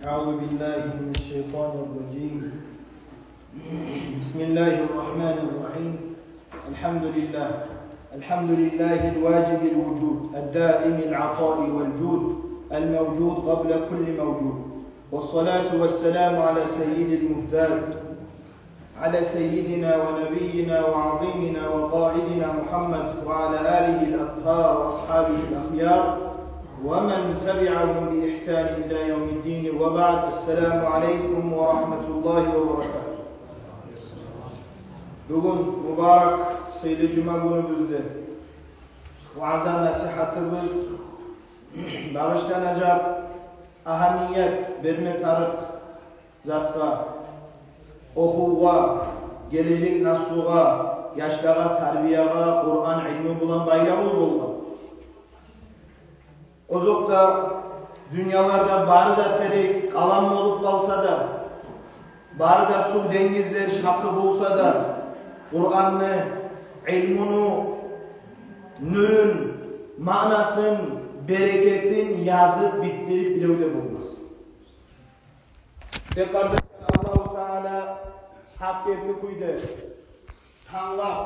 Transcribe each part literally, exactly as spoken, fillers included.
أعوذ بالله من الشيطان الرجيم. بسم الله الرحمن الرحيم. الحمد لله. الحمد لله الواجب الوجود، الدائم العطاء والجود، الموجود قبل كل موجود. والصلاة والسلام على سيد المهتاد، على سيدنا ونبينا وعظيمنا وقائدنا محمد وعلى آله الأطهار وأصحابه الأخيار ومن تبعهم بإحسان إلى يوم الدين، وبعد. السلام عليكم ورحمة الله وبركاته. Бугюн мубарак, сыйлы жума гюнюбюзде ваъза-насигьатыбыз багъышланажакъ, агьамият берме тарыкъ затгъа, охувгъа, гележек наслугъа, яшлагъа тарбиягъа, Къуран илму булан байлавлу болгъан. Озокъда, дюньяларда бары да терек, къалам болуп къалса да, бары да сув, денгизлер шакъы болса да, Къуранны, илмуну нюрюн, маънасын, берекетин язып битдирип бирев де болмас. Бек къардашлар, Аллагьу Таала гьакъ герти кюйде танглап,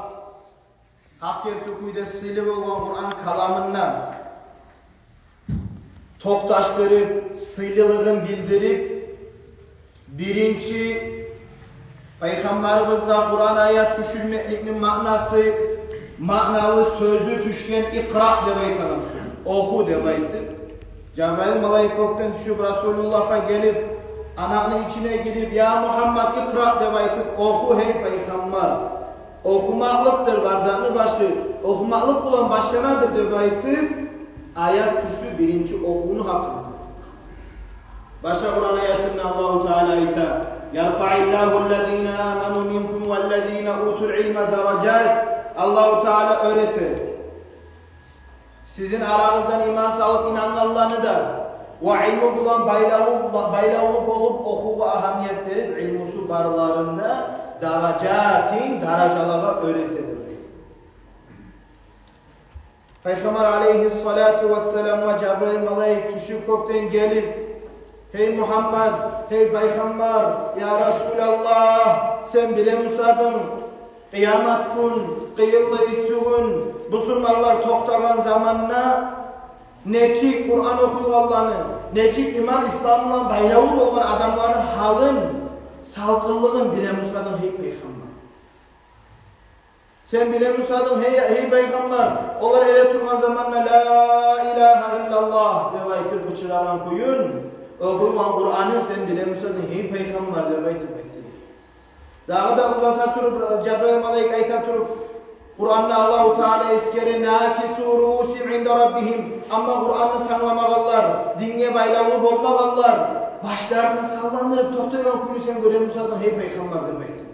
гьакъ герти кюйде сыйлы болгъан Къуран каламында токъташдырып, сыйлылыгъын билдирип, биринчи Пайхаммарыбызгъа Къуран аят тюшюрмекликни маънасы, маъналы сёзю тюшген «икъра» деп айтагъан сёз. Оху деп айтып. Жабраил малайик кёкден тюшюп, Расулуллагьгъа гелип, анакъны ичине гирип: «Я Мугьаммад, икъра», — деп айтып, «Оху, гьей Пайхаммар. Охумакълыкъдыр бар затны башы, охумакълыкъ булан башланадыр», — деп айтып, аят тюшдю биринчи охувну гьакъында. Башгъа Къуран аятында Аллагьу Таала айта: «يرفع الله الذين آمنوا منكم والذين أوتوا العلم درجات». Аллагьу Таала оьр эте сизин арагъыздан иман салып инангъанланы да ва илму булан байлавлу, байлавлу болуп, охувгъа агьамият берип, илмусу барларын да даражатин, даражалагъа оьр эте деп. Пайхаммар алейгьиссалату вассаламгъа Жабраил малайик тюшюп кёкден гелип: «Гьей Мугьаммад, гьей Пайхаммар, я Расулаллагь, сен билемисадынг, къыямат гюн, къыйынлы исси гюн, бусурманлар токътагъан заманда нечик Къуран охуйгъанланы, нечик иман-ислам булан байлавлу болгъан адамланы гьалын, салкъынлыгъын билемисадынг, гьей Пайхаммар? Сен билемисадынг, гьей, гьей Пайхаммар, олар эретургъан заманда «Ла илагьа иллаллагь» деп айтып къычырагъан кюйюн, охуйгъан Къуранын сен билемисадынг, гьей Пайхаммар?» — деп айтып айтды. Дагъы да узата туруп, Жабраил малайик айта туруп, Къуранда Аллагьу Таала эсгере: «ناكسوا رؤوسهم عند ربهم». Амма Къуранны тангламагъанлар, динге байлавлу болмагъанлар башларын салландырып токътайгъан кюйню сен гёремисадынг, гьей Пайхаммар, деп айтды.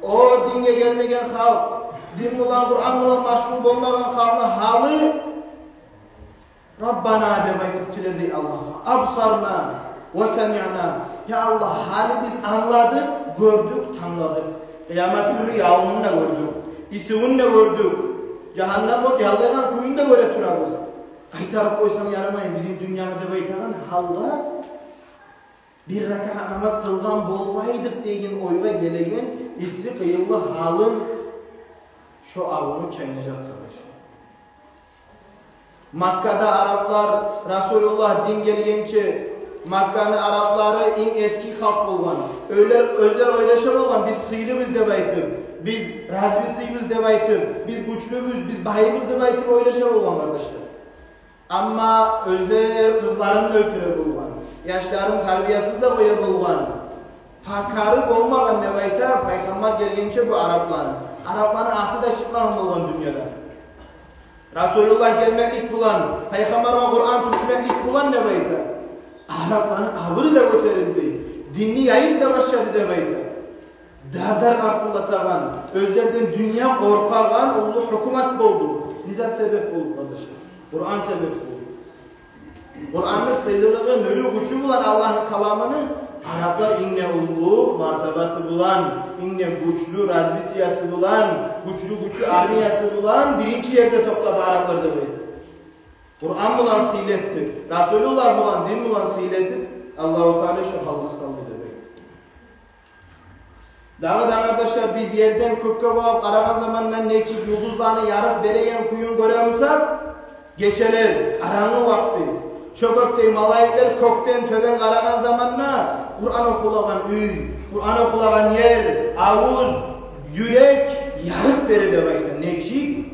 О динге гелмеген халкъ, дин булан, Къуран булан машгъул болмагъан халкъны гьалы: «Раббана», — деп айтып тиледи Аллагьгъа, «أبصرنا وسمعنا». Я Аллагь, гьали биз англадыкъ, гёрдюк, тангладыкъ. Къыямат гюнню ялынын да гёрдюк, исивюн де гёрдюк. Жагьаннам от яллайгъан кюйюн де гёре турабыз. Къайтарып къойсанг ярамаймы бизин дюньягъа деп айтагъан гьалда, бир ракаат намаз къылгъан болгъайдыкъ деген ойгъа гелеген исси къыйынлы гьалын шо авуну чайнажакъ, къардашлар. Маккада араплар, Расулуллагь дин гелгенче, Макканы араплары инг эски халкъ болгъан. Оьзлер, оьзлер ойлаша болгъан: «Биз сыйлыбыз», — деп айтып, «биз развитыйбыз», — деп айтып, «биз гючлюбюз, биз байбыз», — деп айтып ойлаша болгъан, къардашлар. Амма оьзлер къызларын да оьлтюре болгъан, яшларын тарбиясыз да къоя болгъан, пакары болмагъан деп айта Пайхаммар гелгенче бу арапланы. Арапланы аты да чыкъмагъан болгъан дюньяда. Расулуллагь гелмеклик булан, Пайхаммаргъа Къуран тюшмеклик булан деп айта, арапланы абуру да гётерилди, динни яйып да башлады деп айта. Дар-дар къаркъылдатагъан, оьзлерден дюнья къоркъагъан уллу гьукумат болду. Не зат себеп болду, къардашлар? Къуран себеп болду. Къуранны сыйлылыгъы, нюрю, гючю булан, Аллагьны каламыны, араплар инг де уллу мартабасы булан, инг де гючлю развитиясы булан, гючлю, гючлю армиясы булан биринчи ерде токътады араплар деп айта. Къуран булан сыйлы этип, Расулуллагь булан, дин булан сыйлы этип, Аллагьу Таала шо гьалгъа салды деп айта. Дагъы да, къардашлар, биз ерден кёкге багъып къарагъан заманда нечик юлдузланы ярыкъ береген кююн гёремисек, гечелер, къарангы вакъти, шо кёкдеги малайиклер кёкден тёбен къарагъан заманда Къуран охулагъан уьй, Къуран охулагъан ер, авуз, юрек ярыкъ бере деп айта. Нечик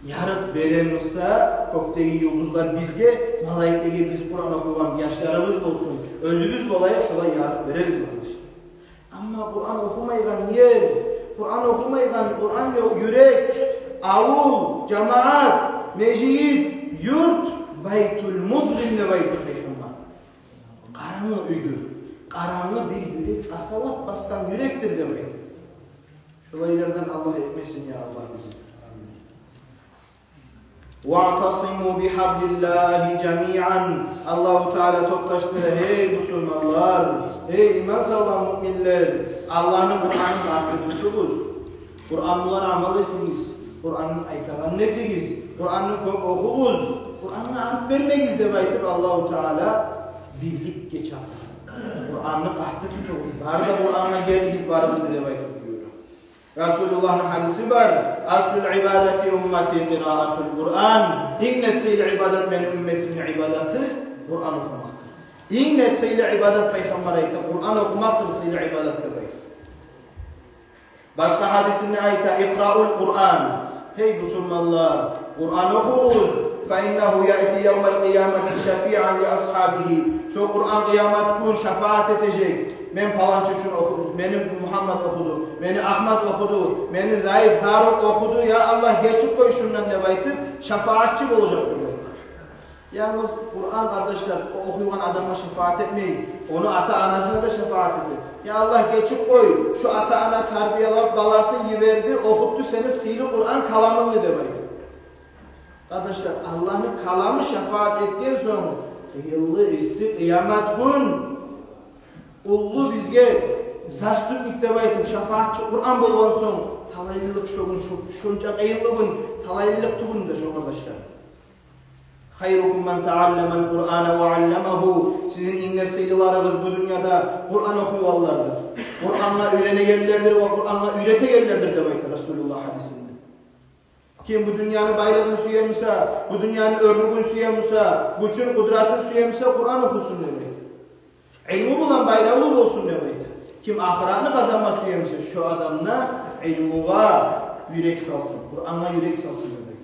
ярыкъ беремисе, кёкдеги юлдузлар бизге, малайиклеге, биз Къуран охуйгъан яшларыбыз болсун, оьзюбюз болайыкъ, шолай ярыкъ беребиз, къардашлар. Амма Къуран охумайгъан ер, Къуран охумайгъан, Къуран ёкъ юрек, авул, жамаат, межит, юрт, байтул музлим деп айта Пайхаммар. Къарангы уьйдюр. Къарангы бир юрек, къасават басгъан юрекдир деп айта. Шолайлардан Аллагь этмесин, я Аллагь, бизин. «Ваътасиму бихаблиллагьи жамиъан». Аллагьу Таала токъташдыра: «Гьей бусурманлар, гьей иман салгъан муъминлер, Аллагьны Къуранын къатты тутугъуз. Къуран булан амал этигиз, Къуранны айтагъанын этигиз, Къуранны кёп охугъуз, Къурангъа арт бермегиз», – деп айтып, Аллагьу Таала бирликге чакъыра. «Къуранны къатты тутугъуз, бары да Къурангъа гелигиз, барыгъыз да», – деп айтып буюра. Расулуллагьны гьадиси бар: «Афзалул ибадати уммати къираатул Къуран». Инг де сыйлы ибадат мени умметимни ибадаты Къуран охумакъдыр. Инг де сыйлы ибадат, Пайхаммар айта, Къуран охумакъдыр сыйлы ибадат деп айта. Башгъа гьадисинде айта: «Икъраул Къуран». Гьей бусурманлар, Къуран охугъуз. «Фа иннагьу яъти явмал къиямати шафиъан ли асгьабигьи». Шо Къуран къыямат гюн шафаат этежек. «Мен паланчы учун охудум, мени Мугьаммат охуду, мени Агьмат охуду, мени Зайд, Зарукъ охуду, я Аллагь, гечип къой шундан», – деп айтып, шафаатчы болажакъ деп айта. Янгыз Къуран, къардашлар, о охуйгъан адамгъа шафаат этмей, ону ата-анасына да шафаат эте. «Я Аллагь, гечип къой, шо ата-ана тарбиялап баласын йиберди, охутду сени сыйлы Къуран каламынгны», – деп айта. Къардашлар, Аллагьны каламы шафаат этген сонг, къыйынлы, исси къыямат гюн уллу бизге заступник деп айтып, шафаатчы Къуран болгъан сонг, талайлылыкъ шо гюн, шо, шонча къыйынлы гюн, талайлылыкъ тюгюлмю де шо, къардашлар? «Хайрукум ман таалламал Къурана ва алламагьу». Сизин инг де сыйлыларыгъыз бу дюньяда Къуран охуйгъанлардыр, Къурангъа уьйренегенлердир ва Къурангъа уьйретегенлердир деп айта Расулуллагь гьадисинде. Ким бу дюньяны байлыгъын сюе буса, бу дюньяны оьрлюгюн сюе буса, гючюн, къудратын сюе буса, Къуран охусун деп айта. Илму булан байлавлу болсун деп айта. Ким ахыратны къазанма сюе буса, шо адам да илмугъа юрек салсын, Къурангъа юрек салсын деп айта.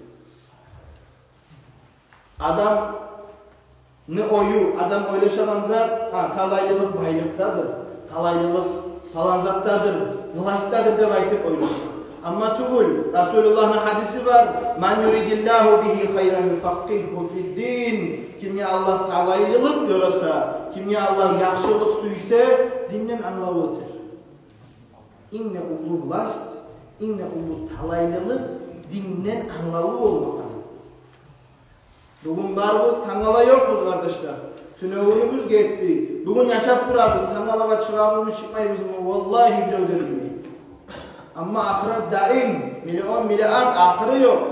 Адамны ою, адам ойлашагъан зат, гьа, талайлылыкъ байлыкъдадыр, талайлылыкъ палан затдадыр, властьдадыр деп айтып ойлаша. Амма тюгюл, Расулуллагьны гьадиси бар: «Ман юридиллагьу бигьи хайран юфакъкъигьгьу фиддин». Кимге Аллагь талайлылыкъ ёраса, кимге Аллагь яхшылыкъ сюйсе, динден англаву этер. Инг де уллу власть, инг де уллу талайлылыкъ динден англаву болмакъ. Бугюн барбыз, тангала ёкъбуз, къардашлар. Тюнегюнюбюз гетди. Бугюн яшап турабыз, тангалагъа чыгъабызмы, чыкъмайбызмы, валлагьи, бирев де билмей. Амма ахырат даим, миллион, миллиард, ахыры ёкъ.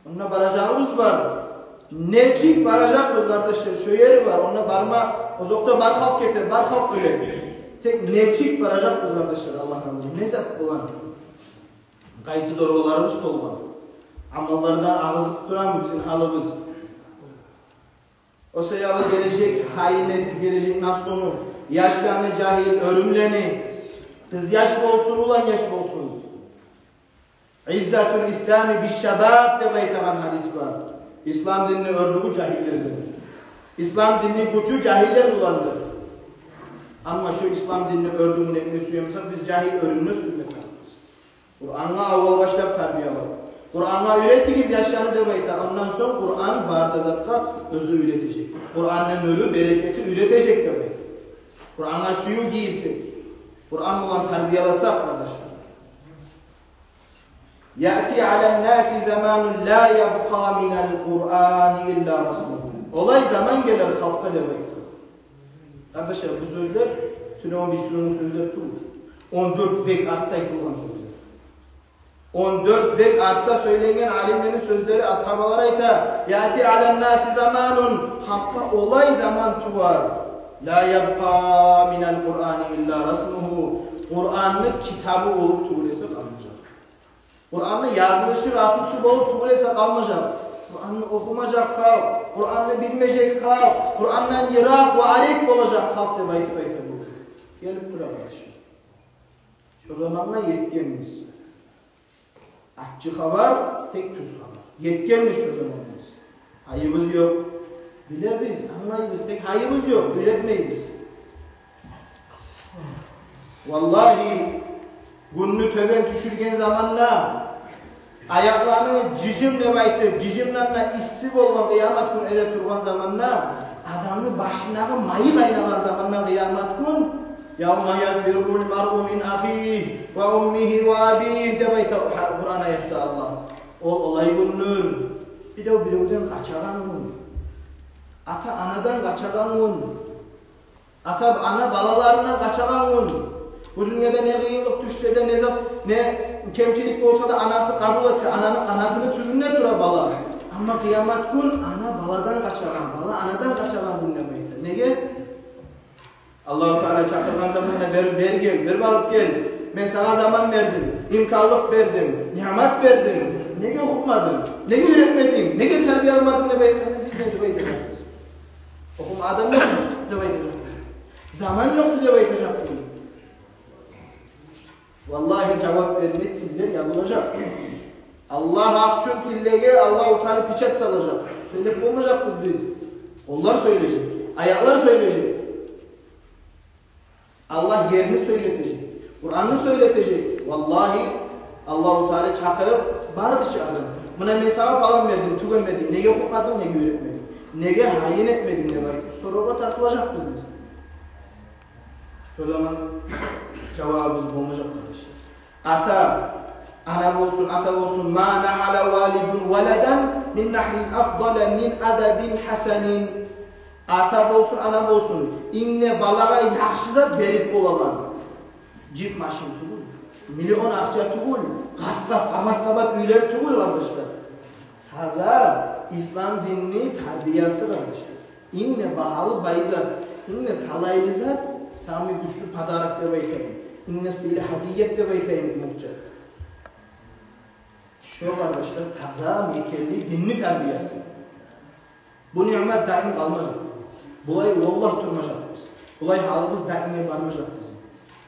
Онда баражагъыбыз бар. Нечик баражакъбыз, къардашлар, шо ери бар. Онда барма, озокъда, бар халкъ гете, бар халкъ оьле. Тек нечик баражакъбыз, къардашлар, Аллагьны алдына? Не зат булан? Къайсы дорбаларыбыз толгъан? Амаллардан агъызып турамы бизин гьалыбыз? О саялы гележек гьайын этип, гележек наслуну, яшланы жагьил, оьрюмлени, къыз яш болсун, улан яш болсун, «Иззатул ислами бишшабаб» деп айтагъан гьадис бар. Ислам динни оьрлюгю жагьиллерден. Ислам динни гючю жагьиллер буландыр. Амма шо ислам динни оьрлюгюн этме сюе бусакъ, биз жагьил оьрюмню сюйме тарыкъбыз. Къурангъа аввал башлап тарбиялап, Къурангъа уьйретигиз яшланы деп айта. Ондан сонг Къуран бары да затгъа оьзю уьйретежек. Къуранны нюрю, берекети уьйретежек деп айта. Къурангъа сююв гийирсек, Къуран булан тарбияласакъ, къардашлар. «Яъти алан-наси заманун ла ябкъа минал Къурани илла расмугьу». Олай заман гелер халкъгъа деп айта. Къардашлар, бу сёзлер тюнегюн, бирисигюн сёзлер тюгюл. Он дёрт век артда айтылгъан сёзлер. Он дёрт век артда сёйленген алимлени сёзлери, асгьабалар айта: «Яъти алан-наси заманун», халкъгъа олай заман тувар, «ла ябкъа минал Къуръани илла расмугьу», Къуранны китабы болуп тюгюл эсе къалмажакъ. Къуранны язылышы, расмусу болуп тюгюл эсе къалмажакъ. Къуранны охумажакъ халкъ, Къуранны билмежек халкъ, Къурандан йыракъ ва арек болажакъ халкъ деп айтып айта бу. Гелип тура, къардашлар. Шо замангъа етгенбиз. Аччы хабар, тек тюз хабар. Етгенбиз шо замангъа биз. Гьайыбыз ёкъ. Билебиз, англайбыз, тек гьайыбыз ёкъ, билетмейбиз. Валлагьи, гюнню тёбен тюшюрген заманда, аякъланы жыжым деп айтып, жыжымдан да исси болгъан къыямат гюн эретургъан заманда, адамны башындагъы майы къайнагъан заманда къыямат гюн, «Явма яфиррул маръу мин ахигьи ва уммигьи ва абигьи», деп айта Къуран аятда Аллагь. Ол олай гюндюр. Бирев биревден къачагъан гюн. Ата анадан къачагъан гюн. Ата ана балаларындан къачагъан гюн. Бу дюньяда не къыйынлыкъ тюшсе де, не зат, не кемчилик болса да, анасы къабул эте, ананы къанатыны тюбюнде тура бала. Амма къыямат гюн ана баладан къачагъан, бала анадан къачагъан гюн деп айта. Неге? Аллагьу Таала чакъыргъан заманда: «Бер, бер гел, бер багъып гел. Мен сагъа заман бердим, имканлыкъ бердим, ниъмат бердим. Неге охутмадынг? Неге уьйретмединг? Неге тарбияламадынг?» деп айтгъанда, биз не деп айтажакъбыз? Охума адам ёкъму деп айтажакъбыз. Заман ёкъму деп айтажакъбыз. Валлагьи, жавап берме тиллер ябулажакъ. Аллагь гьакъ учун тиллеге Аллагьу Таала печать салажакъ. Сёйлеп болмажакъбыз биз. Къоллар сёйлежек, аякълар сёйлежек. Аллагь ерни сёйлетежек, Къуранны сёйлетежек. Валлагьи, Аллагьу Таала чакъырып, бары да чы адам: «Муна мен сагъа палан бердим, тюгюл бердим. Неге охутмадынг, неге уьйретмединг? Неге гьайын этмединг?» деп айтып, соравгъа тартылажакъбыз биз. Шо заман жавабыбыз болмажакъ, къардашлар. Ата, ана болсун, ата болсун, ма нагьала валидун валадан мин нагьлин афдала мин адабин гьасанин. Ата болсун, ана болсун, инг де балагъа яхшы зат берип болагъан. Жип машин тюгюл, миллион акъча тюгюл, къат-къат, къабат-къабат уьйлер тюгюл, къардашлар. Таза ислам динни тарбиясы, къардашлар. Инг де багьалы бай зат, инг де талайлы зат, самый гючлю подарок деп айтайым, инг де сыйлы гьадият деп айтайым, умутча. Шо, къардашлар, таза мекенли динни тарбиясы. Бу ниъмат даим къалмажакъ. Булай, валлагь, турмажакъбыз. Булай гьалыбыз даимге бармажакъ бизин.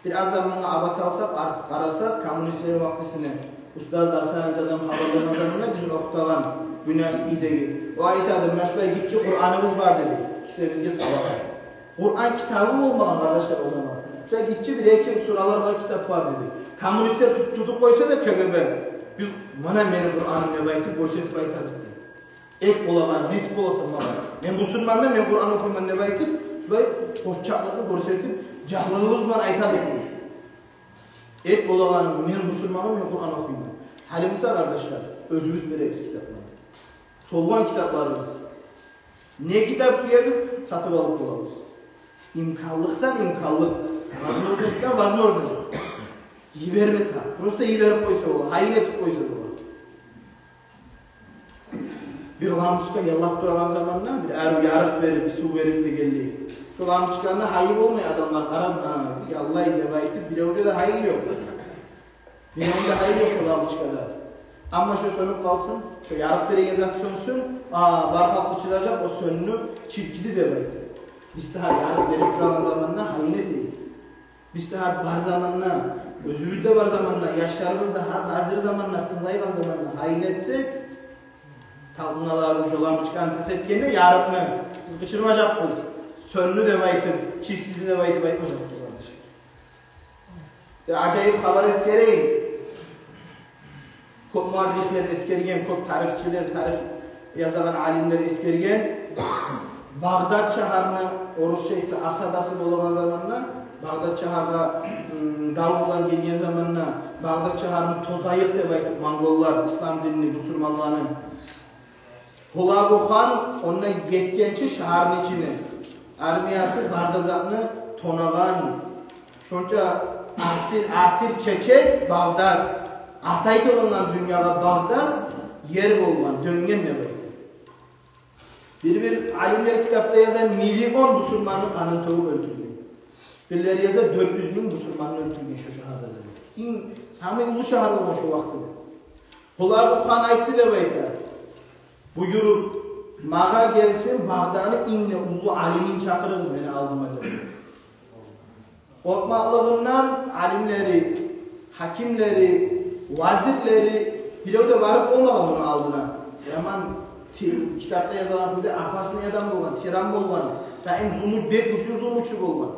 Бир аз заманны абат алсакъ, ар-, къарасакъ, коммунистлени вакътисине, устаз Арсанов адам хабарлагъан заманда, бизин охутагъан Гюневскийдеги, о айтады: «Муна шулай гиччи Къураныбыз бар», — деди, кисебизге салагъан. Къуран китабы болмагъан, къардашлар, о заман. Шулай гиччи бир-эки суралар бар китап бар, деди. Коммунистлер тут-, тутуп къойса да, К Г Б, биз, «Муна мени Къураным», — деп айтып, гёрсетип айтадыкъ, деди. Эт болагъан, нетип боласан магъа? Мен бусурманман, мен Къуран охуйман деп айтып, шулай къоччакълыкъны гёрсетип, жагьлыгъыбыз булан айтадыкъ. Эт болагъаным, мен бусурманман, мен Къуран охуйман. Гьали буса, къардашлар, оьзюбюз беребиз китапланы. Толгъан китапларыбыз. Не китап сюебиз, сатып алып болабыз. Имканлыкъдан имканлыкъ, возможностьдан возможность. Йиберме тарыкъ. Просто йиберип къойса бола, гьайын этип къойса бола. Бир лампочка яллап турагъан заманда, бир арив ярыкъ берип, сув берип дегенлей, шо лампочканы гьайы болмай, адамлар къарап, «Гьа, яллай», — деп айтып, биревде де гьайы ёкъ. Биревде де гьайы ёкъ шо лампочкада. Амма шо сёнюп къалсын, шо ярыкъ береген зат сёнсюн, а, бар халкъ къычыражакъ, о сёндю, чиркиди деп айтып. Биз сагьат ярыкъ берип турагъан заманда гьайын этейик. Биз сагьат бар заманда, оьзюбюз де бар заманда, яшларыбыз да гьа-, гьазир заманда, тынглайгъан заманда гьайын этсек, талпыналар, шо лампочканы тас этгенде ярыкъны, биз къычырмажакъбыз, «Сёндю», — деп айтып, «Чиркиди», — деп айтып айтмажакъбыз, къардаш. Бир ажайып хабар эсгерейим. Кёп муаррихлер эсгерген, кёп тарихчилер, тарих язагъан алимлер эсгерген. Багъдад шагьарны, орусча айтса, осадасы болагъан заманда, Багъдад шагьаргъа, м, дав булан гелген заманда, Багъдад шагьарны тозайыкъ деп айтып, монголлар ислам динни, бусурманланы, Гьулагу хан онда етгенче шагьарны ичине, армиясы бар да затны тонагъан. Шонча асил, атир, чечек Багъдад. Ат айтылынгъан дюньягъа багъда ер болгъан, дёнген деп айта. Бир-бир алимлер китапда яза, миллион бусурманны къанын тёгюп оьлтюрген. Бирлери яза, дёрт юз минг бусурманны оьлтюрген шо шагьарда деп. Инг самый уллу шагьар болгъан шо вакътиде. Хулаву хан айтды деп айта. Буюруп, магъа гелсин Багъданы инг де уллу алимин чакъырыгъыз мени алдыма деп. Къоркъмакълыгъындан алимлери, гьакимлери, вазирлери бирев де барып болмагъан муну алдына. Яман ти-, китапда язылгъан кюйде опасный адам болгъан, тиран болгъан, даим зулму-, бек гючлю зулмучу болгъан.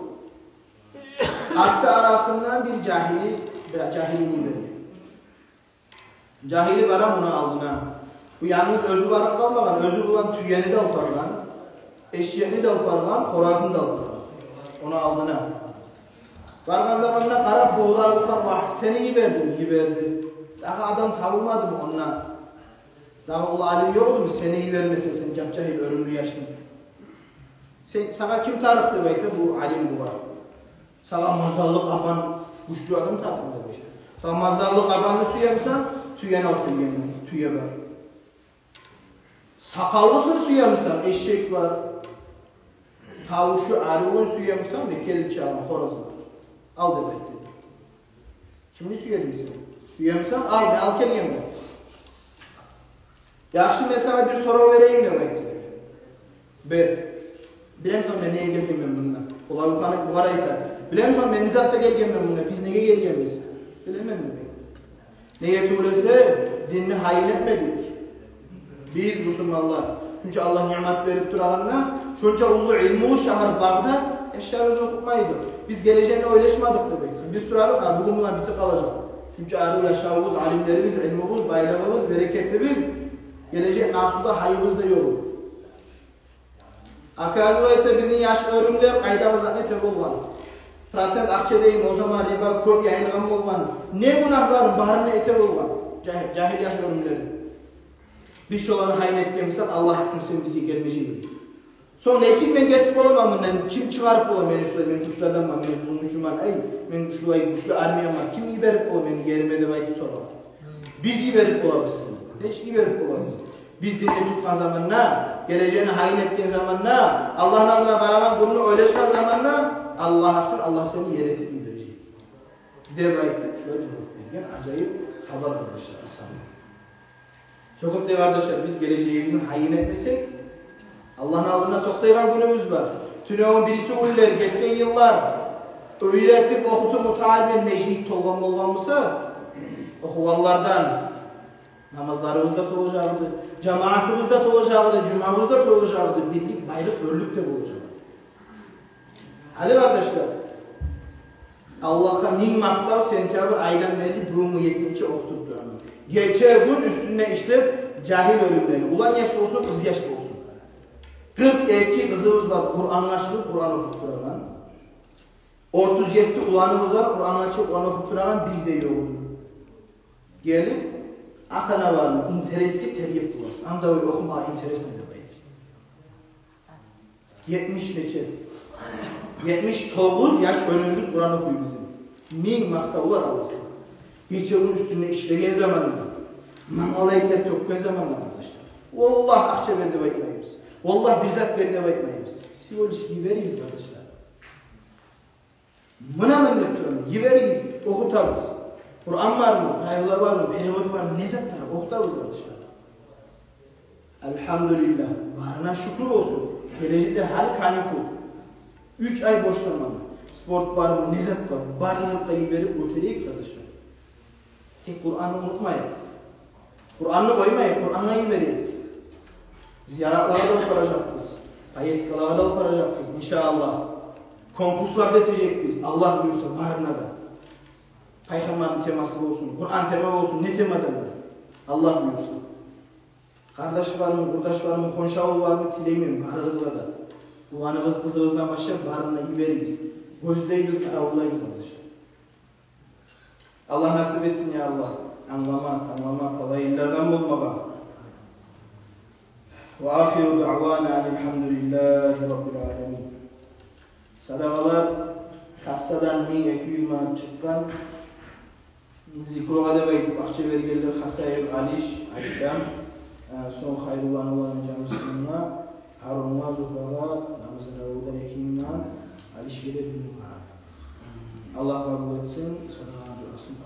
Артда арасындан бир жагьили, бир жагьилини йиберген. Жагьили бара муну алдына. Бу янгыз оьзю барып къалмагъан, оьзю булан тюени де алып баргъан, эшекни де алып баргъан, хоразны да алып баргъан. Ону алдына баргъан заманда къарап, бу Хулаву хан: «Вагь, сени йибердим?» Йиберди. Дагъы адам табылмадымы онда? Дагъы уллу алим ёкъдуму? Сени йибермесе, сен жап-жагьил, оьрюмлю яшны. Сен, сагъа ким тарыкъ деп айта бу алим бугъар. Сагъа мазаллы, къабан, гючлю адам тарыкъ деп айта. Сагъа мазаллы къабанны сюемисен, тюени алып гелгенмен, тюе бар. Сакъаллысын сюемисен, эшек бар. Тавушу арывун сюемисен, мекенли чагъан, хораз бар. Ал деп айтды. Кимни сюе дейсен? Сюемисен, ал, мен алып гелгенмен. Яхшы, мен сагъа бир сорав берейим деп айтды. Бер. Билемисен, мен неге гелгенмен мунда? Хулаву хан бугъар айта. Билемисен, мен не затгъа гелгенмен мунда? Биз неге гелгенбиз? Билемен деп айтды. Неге тюгюл эсе, динни гьайын этмедик биз, бусурманлар. Чюнки Аллагь ниъмат берип турагъанда, шонча уллу илмулу шагьар Багъдат, яшларыбыз охутмайды. Биз гележекни ойлашмадыкъ деп айтды. Биз турадыкъ, гьа, бугюн булан битип къалажакъ. Чюнки арив яшавубуз, алимлерибиз, илмубуз, байлыгъыбыз, берекетибиз, гележек наслуда гьайыбыз да ёкъ. Оказывается, бизин яш оьрюмлер къайдагъы затны эте болгъан. Процент акъча дейим, о заман риба кёп яйылгъан болгъан. Не гюнагь бар, барын да эте болгъан. Жагьил, жагьил яш оьрюмлер. Биз шоланы гьайын этген бусакъ, Аллагь учун сен бизге гелмежек эдинг. Сонг нечик мен гетип боламан мундан? Ким чыгъарып бола мени шулай? Мен гючлю адамман, мен зулмучуман. Эй, мен шулай гючлю армиям бар. Ким йиберип бола мени ериме деп айтып сорагъан. Биз йиберип болабыз сени. Нечик йиберип боласыз? Биз динни тутгъан заманда, гележекни гьайын этген заманда, Аллагьны алдына барагъан гюнню ойлашгъан заманда, Аллагь учун Аллагь сени ер этип йибережек деп айтып, шулай жавап берген ажайып хабар, къардашлар, асгьабы. Шо кюйде, къардашлар, биз гележегибизни гьайын этмесек, Аллагьны алдында токътайгъан гюнюбюз бар. Тюнегюн, бирисигюнлер, гетген йыллар уьйретип, охутуп, мутаалим, межит толгъан болгъан буса, охугъанлардан намазларыбыз да толажакъ эди, жамаатыбыз да толажакъ эди, жумабыз да толажакъ эди, бирлик, байлыкъ, оьрлюк де болажакъ эди. Гьали, къардашлар, Аллагьгъа минг макътав, сентябрь айдан берли бугюнге етгинче охутуп тураман. Гече-гюн уьстюнде ишлеп, жагьил оьрюмлени, улан яш болсун, къыз яш болсун. Къыркъ эки къызыбыз бар, Къурангъа чыгъып, Къуран охуп турагъан. Отуз етти уланыбыз бар, Къурангъа чыгъып, Къуран охуп турагъан, бир де ёкъ. Гелип, ата-аналаны интересге тергеп турасыз. Анда ой охумагъа интересно деп айтып. Етмиш нече? Етмиш тогъуз яш оьрюмюбюз Къуран охуй бизин. Минг макътавлар Аллагьгъа. Гече-гюн уьстюнде ишлеген заманында, мангалай тер тёкген заманында, къардашлар. Валлагь, акъча бер деп айтмайбыз. Валлагь, бир зат бер деп айтмайбыз. Всего лишь йиберигиз, къардашлар. Муна мен деп тураман, йиберигиз, охутабыз. Къуран бармы, къайгъылар бармы, перевод бармы, не зат бар, охутабыз, къардашлар. Альгьамдулиллагь, барына шюкюр болсун. Гележекде гьали каникул. Уьч ай бош заман. Спорт бармы, не зат бар, бары затгъа йиберип оьтелейик, къардашлар. Тек Къуранны унутмайыкъ. Къуранны къоймайыкъ, Къурангъа йиберейик. Зияратлагъа да алып баражакъбыз, поездкалагъа да алып баражакъбыз, иншааллагь. Конкурслар да этежекбиз, Аллагь буюрса, барына да. Пайхаммарны темасы болсун, Къуран тема болсун, не темадан да, Аллагь буюрса. Къардаш бармы, къурдаш бармы, хоншу авул бармы, тилеймен барыгъызгъа да. Уланыгъыз, къызыгъыздан башлап барына йиберигиз. Гёзлейбиз, къаравуллайбыз, къардашлар. Аллагь насип этсин, я Аллагь, англама, танглама, талайлылардан болмагъа. Ва ахиру даъвана анил гьамдулиллагьи раббил аламин. Садагъалар, кассадан минг эки юз манат чыкъгъан. Зикругъа деп айтып акъча бергенлер: Хасаев Алиш, Айтдан, э, сонг Хайрулланы уланы Жамисунна, Гьарунга, Зугьрагъа, Рамазан Абудан экинчи, Алишге де бир мунгъа. Аллагь къабул этсин садагъаны, дуасын.